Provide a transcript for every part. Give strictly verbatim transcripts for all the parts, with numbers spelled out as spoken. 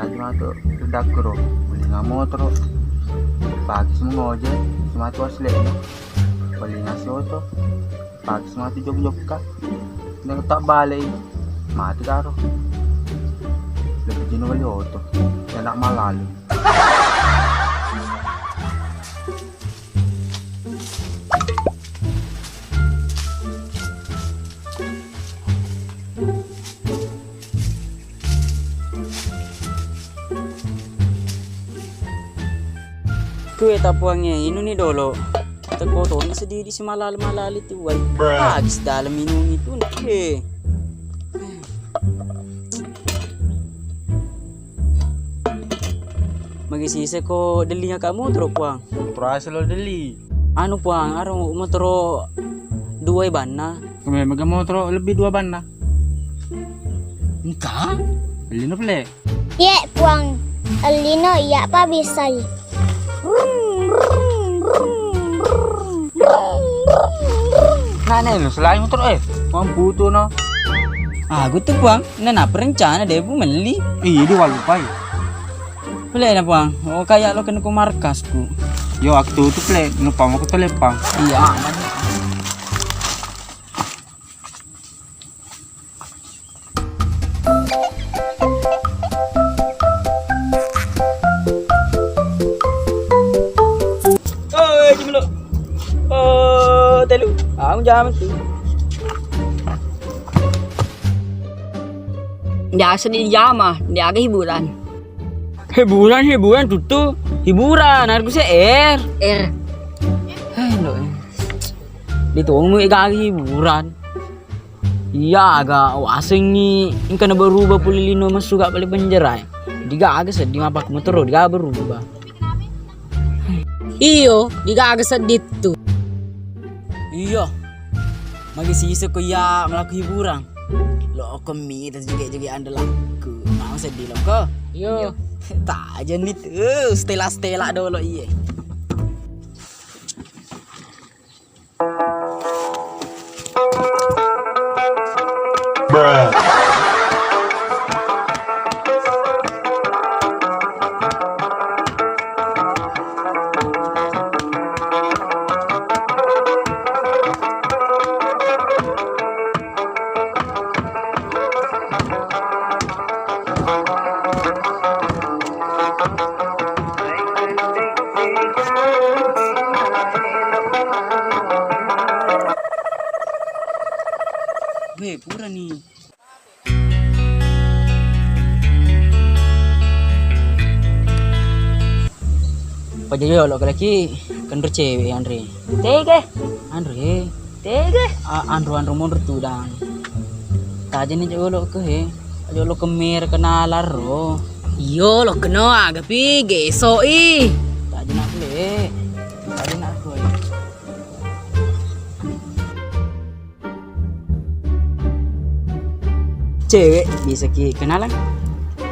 Matu redakku ro, welinga motoro, pake si mangojek, si matu asle'na, welinga si oto, pake si matu jok-jokka. Neng tak balei, mati karo. Lebih jenuh wali oto, enak malalu. Kue tapuangnge inuni dolo. Teko toni sedidi si malali-malali tu wai. Bruh. Habis dalam minungi tu. Eh. Magi sise ko delli ngaka motoro, Puang? Motoro asa lo delli. Anu, Puang, aro motoro dua banna. Kome mega motoro lebih dua banna. Engka? Delli no pele. Ye, Puang, ellino iya pa bisai. Nane lo selain motoro, eh, Puang butuh no. Aku tu, Puang. Nenapa rencana deh, Bu, melli? Iya, di walupai. Pele na, Puang. Oh, kayak lo kena ku markasku. Yo, aku tutup le, nupa mau aku telepang. Iya, aman. Oh, cuma lo. Oh, telu. Aku jaman tu. Biasa di jama, di aga hiburan. Hiburan, hiburan, tuttu hiburan. Harus saya er. Er. Hei, lo. Di tunggu ega hiburan. Iya, aga wasengi engka na berubah pulilino masuk gak balik penjara. Diga aga sedih mapak motoro, diga berubah. Iyo, digaga sedding tu. Iyo. Magi siseng ko iya melaku hiburan. Lo ko mi tas joget-joget andalanku. Mau sedih lo ko. Iyo. Tajen itu. Stela-stela dolo iye. Weh, purani. Pajajo lo laki kenro cewek anre. Tege. Anre. Tege. A-, anro-anro monro tudang. Tajani jolo ke he. Jolo ke mer kenala ro. Iyo lo keno aga pi geso i. Tajana le. Tajana ko. Cewek bisa ki kenalan.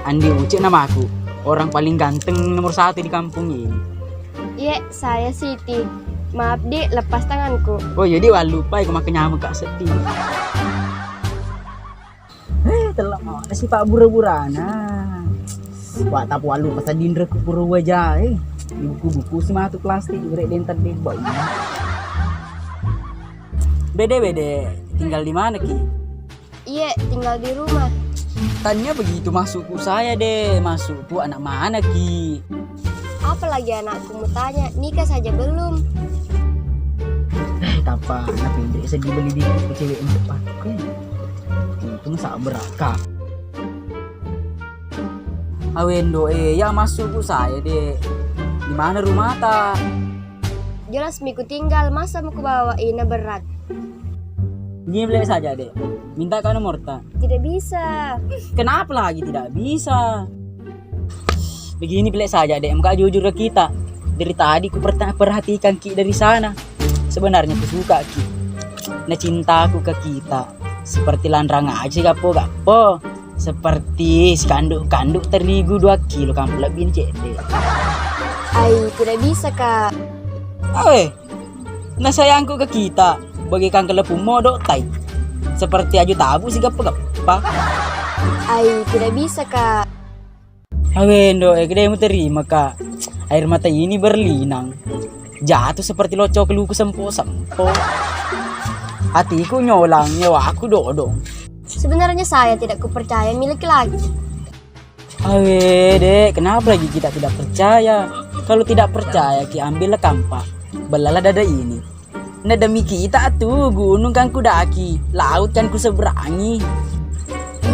Andi Ucek namaku. Orang paling ganteng nomor satu di kampung ini. Iya, saya Siti. Maaf, Dik, lepas tanganku. Oh, jadi walupai ko makan nyamuk kak sedih. Eh, telak mana si Pak Bura-burana. Wah, tapi walu pas dinre ku pura waja, eh. Di buku-buku si matu plastik, urek dentar deh, bau. Bede, bede, tinggal di mana ki? Iya, tinggal di rumah. Tanya begitu masukku saya deh, masukku anak mana ki? Apalagi anakku mau tanya, nikah saja belum. Eh, tapa, anak pendek sedih beli di cewek empat. Eh, itu masa berakah. Awendo, eh, ya masukku saya deh. Di mana rumah ta? Jelas miku tinggal, masa mau kubawa ina berat. Gini beli saja deh. Minta kau nomor ta? Tidak bisa. Kenapa lagi tidak bisa? Begini beli saja deh, muka jujur ke kita. Dari tadi ku perta-, perhatikan ki dari sana. Sebenarnya ku suka ki. Nah cintaku ke kita. Seperti lanrang aja gapo-gapo. Seperti sekanduk-kanduk terigu dua kilo kampung lebih cedde. Ai, tidak bisa, Kak. Eh, nah sayangku ke kita, bagaikan kelepung modok tai. Seperti aju tabu si geppa-geppa. Ai, tidak bisa, Kak. Awe, Ndo, eh, kedai muterima, Kak. Air mata ini berlinang. Jatuh seperti locok luku sempo-sempo. Hatiku nyolang, nyawaku dodong. Sebenarnya saya tidak kupercaya miliki laki. Awe, Dek, kenapa lagi kita tidak percaya? Kalau tidak percaya, ki ambillah kampak. Belalah dada ini. Nah, demi kita tuh gunung kan kudaki, laut kan kuseberangi.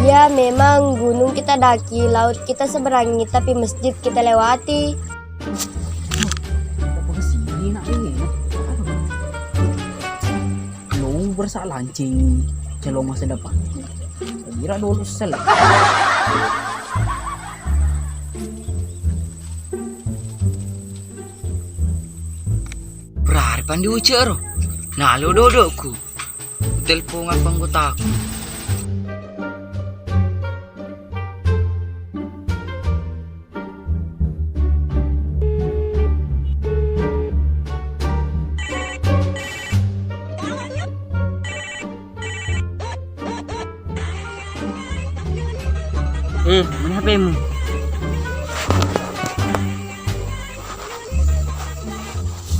Iya, memang gunung kita daki, laut kita seberangi, tapi masjid kita lewati. Apa ke sini, nak, ini? Lo berasa lancing, celong masa depan. Kira dulu sel. Berarti pandi ucero. Nalo dodokku. Telepon apa anggotaku? Eh, mana H P-mu?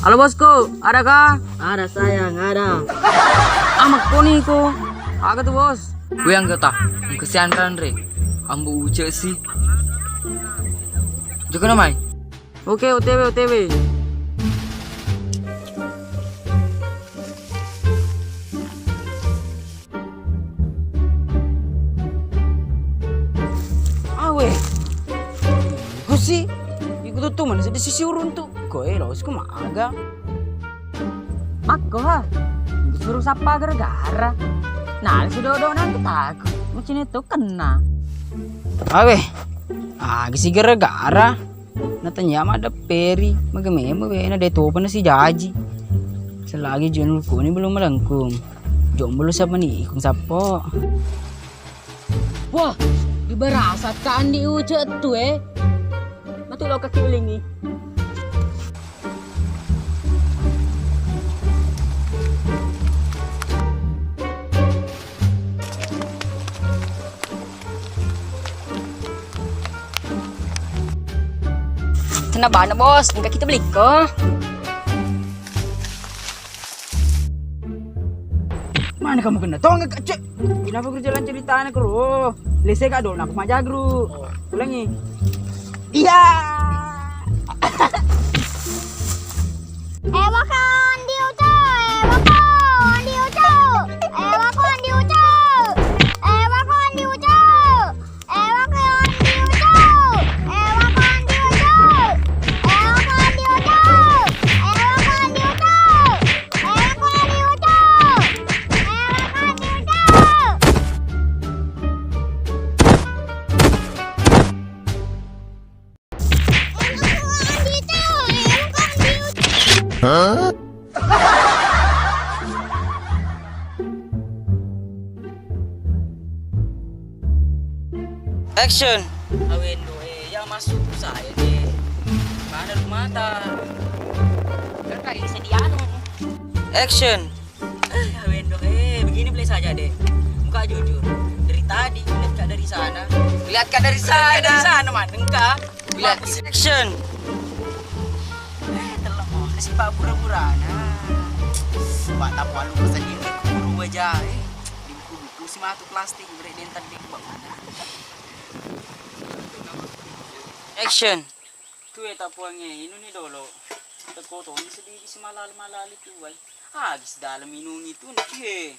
Halo, bosku, adakah? Ada, sayang, ada. Amak koni ko. Aga tu, bos? Weh, anggota, kesian kan, Re? Ambu ucek sih. Joko namai. Oke, O T W, O T W. Awe. Gusi. Iku tuh mana di sisi urun tuh. Koe lo, sku maga. Makko ha. Suruh sapa gara-gara. Nah, si Dodo nang taku. Mucine tuh kena. Awe. Ah, si gara-gara. Natanya maddepperi, magememu wena de topa nasijaji. Selagi junul kuni belum melengkung. Jomblo siapa nih, ikung sapo. Wah, diberasa ka andi ucek tu, eh. Matu lo kaki ulingi. Tenang bana, Bos, engka kita beli ko. Mana kamu kena tong, Kak, cek? Kenapa kerja lancar di tanah, Kro? Lese, Kak, dol, aku majagru. Ulangi. Iya. Ewa kon diucu, ewa kon diucu, ewa kon diucu, ewa kon diucu, ewa kon diucu, ewa kon diucu, ewa kon diucu, ewa kon diucu, ewa kon diucu, ewa kon diucu. Action. Awendo, eh, ya masuk saya deh. Mana rumah ta? Kakak ini sediano. Action. Eh, Wendo, eh, begini boleh saja, Dek. Muka jujur. Dari tadi lihat Kak dari sana. Lihat Kak dari sana. Dari sana, mana engka? Lihat action. Eh, telah mau kasih Pak pura-pura. Nah. Pak tak palu sendiri guru aja, eh. Di buku-buku si matu plastik, beri dentan di bawah. Action. Tue tapuangnge inunni dolo. Teko toni sedidi simalali-malali tuwai. Agi sedalem inungi tu ni, he.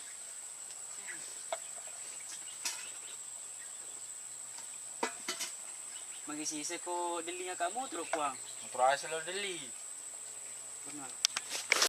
Magi sise ko dellinga kamu turu puang. Motor aja lo delli. Pernah.